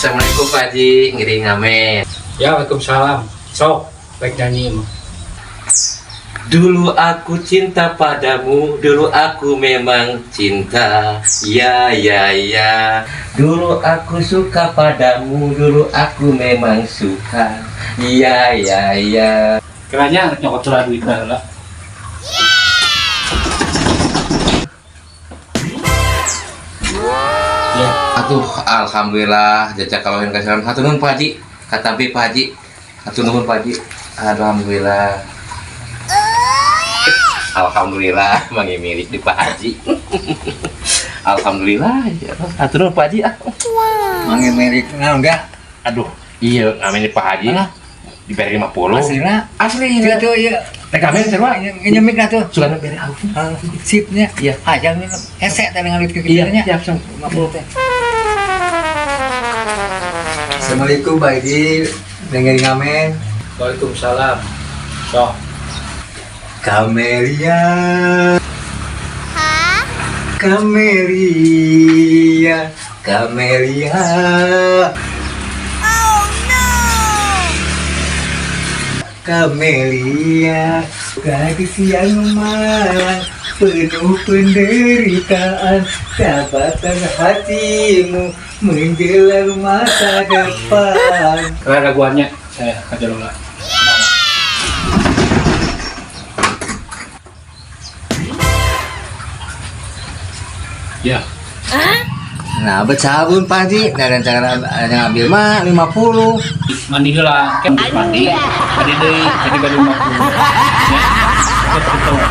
Assalamualaikum, Pak Haji, ngiring ngamen. Ya, waalaikumsalam. Sok, baik nyanyi mah. Dulu aku cinta padamu, dulu aku memang cinta. Ya, ya, ya. Dulu aku suka padamu, dulu aku memang suka. Ya, ya, ya. Kiranya nyokot curah duit lah. Ya. Atuh, alhamdulillah jajak kalohin kasihan. Hatur nuhun, Pak Haji. Katampi, Pak Haji. Hatur nuhun, Pak Haji. Alhamdulillah. Alhamdulillah mangi milik di Pak Haji. Alhamdulillah. Ya. Hatur nuhun, Pak Haji ah. Mangi milik naon enggak? Aduh, iya ngamen di Pak Haji. Mana? Diberi 50. Aslina? Asli. Itu tuh iya. Teh ngamen sarua. Nyemik lah tuh. Sugan bere aku. Sipnya. Iya. Hayang hese teh ngalit ke Iya, kitu nya. siap, siap. 50 teh. Assalamualaikum, Pak Haji. Dengerin ngamen. Waalaikumsalam. Sok. Kamelia. Kamelia. Kamelia. Oh no. Kamelia, gadis yang malang, penuh penderitaan, dapatkan hatimu menjelang masa depan. Kira raguannya saya kerja dulu. Ya. Nah, bet sabun, Pak Haji, nah, dan cara yang ambil mah 50. Mandi heula, kan mandi. Mandi deui, jadi baru 50. Ya. Betul.